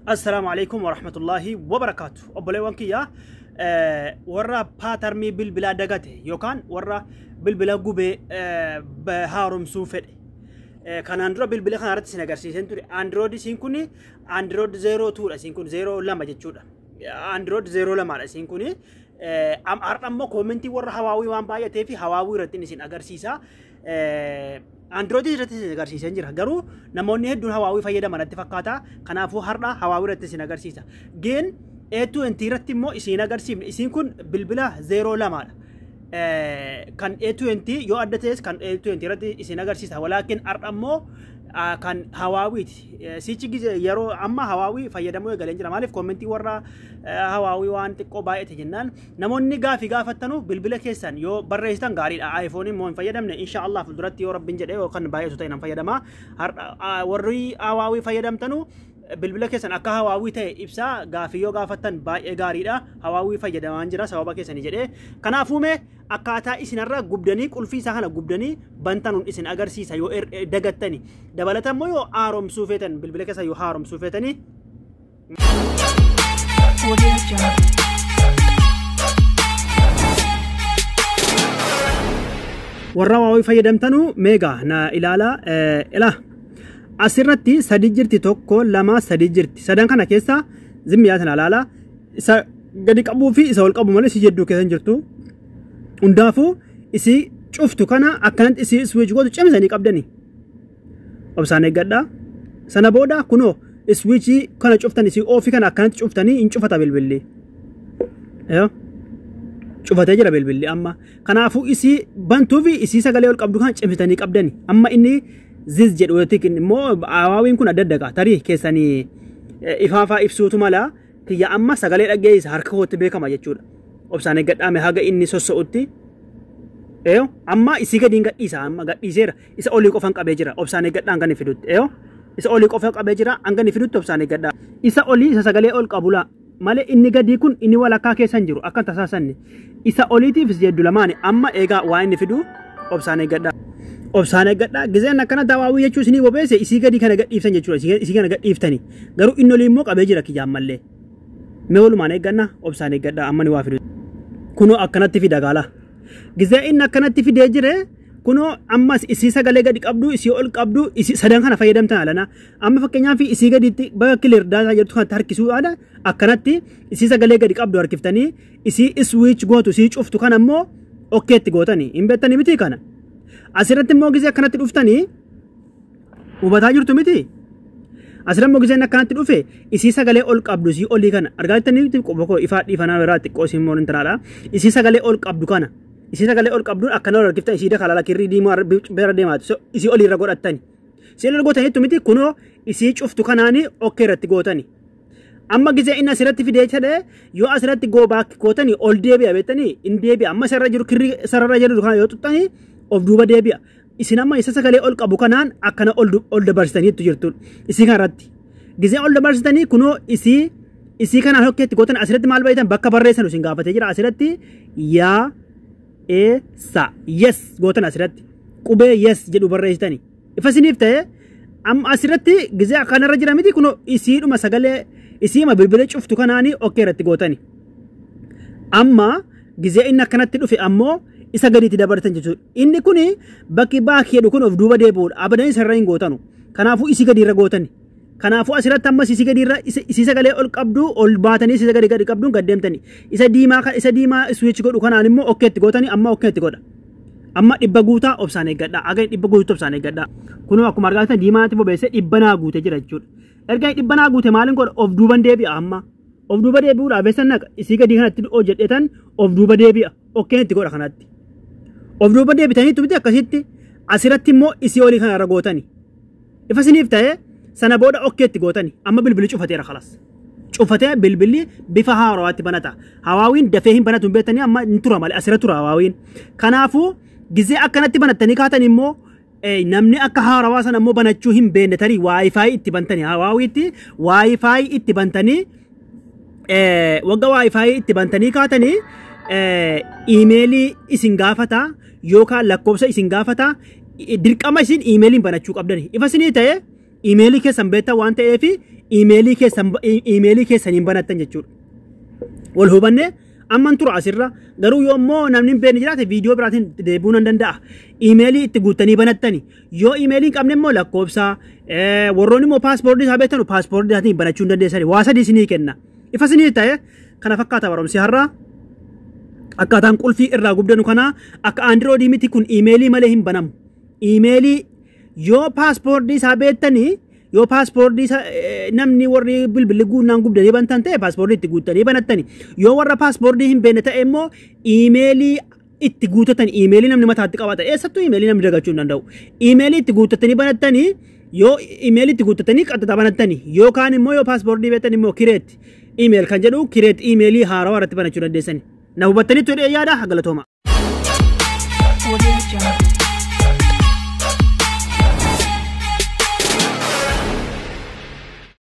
Assalaamu alaikum warahmatullaahi wabarakaatu. Obboleewwan kiyya, warra pattern bilbilaa dagate yookaan warra bilbila gubee haaromsuu fedhe. Kanaan dura bilbila kana irratti isin agarsiiseen ture. Android isiin kun Android 02 dha. Isiin kun 02 jechuudha. Android 02 dha isiin kun. Har'a immoo comment warra Huawei waan baay'atee fi Huawei irratti isin agarsiisa. Android irratti isin agarsiiseen jira. Garuu namoonni hedduun Huawei fayyadaman natti fakkaata. Kanaafuu har'a Huawei irratti isin agarsiisa. Geen A20 irratti immoo isin agarsiifne. Isiin kun bilbila 02 dha. Kan A20 yoo adda ta'es kan A20 irratti isin agarsiisa. Walaakin har'a immoo kan Huaweiiti. Sichi gizee yeroo amma Huawei fayyadamuu eegaleen jira. Maaliif comment warra Huawei waan xiqqoo baay'ate jennaan namoonni gaafii gaafattanu bilbila keessan yoo barreessitan gaariidha. iPhone immoo hin fayyadamne, insha Allah fuulduratti yoo Rabbiin jedhee yookaan baay'atu ta'e nan fayyadama. Warri Huawei fayyadamtanu bilbila keessan akka Huawei ta'e ibsaa gaafii yoo gaafattan baay'ee gaariidha. Huawei fayyadamaan jira sababa keessanii jedhee. Kanaafuu mee akkaataa isinarra gubdanii qulfii isaa kana gubdanii bantanuun isin agarsiisa yoo dagattani. Dabalata immoo yoo haaromsuu feetan, bilbila keessan yoo haaromsuu feetanii. Audio Jungle. Warra Huawei fayyadamtanuu meegaa na ilaala, ilaa asirratti sadi jirti, tokko, lama, sadi jirti. Sadan kana keessa zimmiyaa sana ilaala, isa gadi qabuu fi isa ol qabu malee isii jidduu keessa hin jirtu. Hundaafuu isii cuftu kana akkanatti isii switch gootu cimsanii qabdani. Obsaan eeggadha. Sana booda kunoo switch kana cuftanii, isii off kana akkanatti cuftanii hin cufata bilbilli. Cufatee jira bilbilli amma. Kanaafuu isii bantuu fi isii sagalee ol qabdu kana cimsitanii qabdani. Amma inni ziz jedhu yookiin immoo Huaweiin kun adda adda tarii keessanii ifaafaa ibsuutu mala. Kiyya amma sagalee dhaggeessa harka kootti beekama jechuudha. Obsaan eeggadhaame haga inni sossa'utti. Eeyo, amma isii gadiin gadhiisa, amma gadhiiseera. Isa olii qofan qabee jira. Obsaan eeggadhaan kan fidutti. Eeyo, isa olii qofa qabee jira, hanga inni fidutti obsaan eeggadhaa. Isa olii, isa sagalee ol qabula malee inni gadii kun inni walakkaa keessa hin jiru akka tasaasanne. Isa oliitiif jedhu lamaani. Amma eegaa waa inni fidu obsaan eeggadhaa. Obsaan eeggadhaa. Gizeen akkana Huawei jechuu isinii bobeesse isii gadii kana gadhiiftan jechuudha. Isii kana gadhiiftani. Garuu inni olii immoo qabee jira kiyyaan mallee. Mee walumaan eeggannaa, obsaan eeggadhaa, amma ni waa fidu. Kunoo akkanatti fida gaala. Gizee inni akkanatti fidee jire, kunoo ammas isii sagalee gadi qabdu, isii ol qabdu, isii sadan kana fayyadamtan alana. Amma fakkeenyaaf isii gaditti bakka clear data jedhu kanatti harkisuudhaan akkanatti isii sagalee gadi qabdu harkiftanii, isii switch gootu, isii cuftu kana immoo okaytti gootanii hin beektanii miti kana. Asirratti immoo gizee akkanatti dhuftanii hubataa jirtu miti. Asirra immoo gizeen akkanatti dhufe isii sagalee ol qabdu, isii olii kana argaa jirtanii, quba koo ifaa dhiifanaa biraa xiqqoo isiin immoo intanaadha. Isii sagalee ol qabdu kana, isii sagalee ol qabduun akkana ol harkiftan, isii dakalala kirrii diimaa bira deemaatu isii olii irra godhattani. Isii irra gootaniitu miti, kunoo isii cuftu kanaani okay irratti gootani. Amma gizee inni asirratti fidee jedhee yoo asirratti go back gootanii ol deebi'a, beektanii hin deebi'a. Amma isarra jiru, kirrii sararra jiru kana yoo xuxxanii of duuba deebi'a. Isin amma isa sagalee ol qabu kanaan akkana ol dabarsitaniitu jirtu isii kanarratti. Gizee ol dabarsitanii kunoo isii kanaan okaytti gootan. Asirratti maal baay'atan bakka barreessan isin gaafatee jira. Asirratti yaa e sa yes gootan, asirratti qubee yes jedhu barreessitanii. Ifa isiniif ta'e, amma asirratti gizee akkanarra jira miti, kunoo isiidhuma sagalee isiima bilbila cuftu kanaanii okay irratti gootani. Amma gizee inni akkanatti dhufe ammoo isa gadiitti dabartan jechuudha. Inni kuni bakki back jedhu kun of duuba deebi'uudha. Abadan isarra hin gootanu. Kanaafuu isii gadiirra gootani. Kanaafuu asirratti ammas isii gadiirra isii sagalee ol qabdu ol baatanii isii sagalee gadi qabduun gad deemtani. Isa diimaa switch godhu kanaan immoo okaytti gootani. Amma okaytti godha. Amma 100 guutaa, obsaan eeggadha. Aga 100 guutuu obsaan eeggadha. Kunoo akkuma argaa jirtan diimaatti bobeessee 100 naa guute jira jechuudha. Erga 100 naa guute maaliin godha? Of duuban deebi'a amma. Of duuba deebi'uudhaaf eessan naqa? Isii gadii kanatti hojjedheetan of duuba deebi'a. Okayn itti godha kanatti. Of duuba deebitanii miti, akkasitti asirratti immoo isii olii kanarra gootani. Ifa isiniif ta'e, sana booda okaytti gootani. Amma bilbilli cufateera, kalas. Cufatee bilbilli bifa haarawaatti banata. Huaweiin dafee hin banatu hin beektanii, amma hin tura malee asirra tura Huaweiin. Kanaafuu gizee akkanatti banattanii kaatan immoo namni akka haarawaa sana immoo banachuu hin beekne tarii WiFi itti bantanii, Huaweiitti WiFi itti bantanii, wagga WiFi itti bantanii kaatanii email isin gaafata yookaan lakkoofsa isin gaafata. Dirqama isin emailiin banachuu qabdani. Ifa isinii ta'e, email keessan beektan waan ta'eef Iimeelii keessan iimeelii keessaniin banattan jechuudha. Wal hubanne amman tura asirra garuu yoo immoo namni hin beekne jiraate viidiyoo biraatiin deebi'uu nan danda'a. Iimeelii itti guuttanii banattani. Yoo iimeelii hin qabne immoo lakkoofsa warroonni immoo paaspoortii isaa beektanu paaspoortii isaatiin banachuu hin dandeessani. Waa sadii isinii kenna. Ifa isinii ta'e kana fakkaata barumsi har'aa. Akkaataan qulfii irraa gubdanu kana akka Androidii miti kun iimeelii malee hin banamu. Iimeelii yoo paaspoortii isaa beektanii yoo paaspoortii namni warri bilbilli guunnaan gubdanii bantan ta'e paaspoortii itti guuttanii banattani. Yoo warra paaspoortii hin beekne ta'e immoo iimeelii itti guutatan iimeelii namni mataatti qabata. Eessattuu iimeelii namni dagachuu hin danda'u. Iimeelii itti guuttatanii banattanii yoo iimeelii itti guuttatanii qaxxataa banattani yookaan immoo yoo paaspoortii beektan immoo create email kan jedhu create iimeelii haarawaa irratti banachuu dandeessani. Na hubattanitti jedhee yaada galatooma.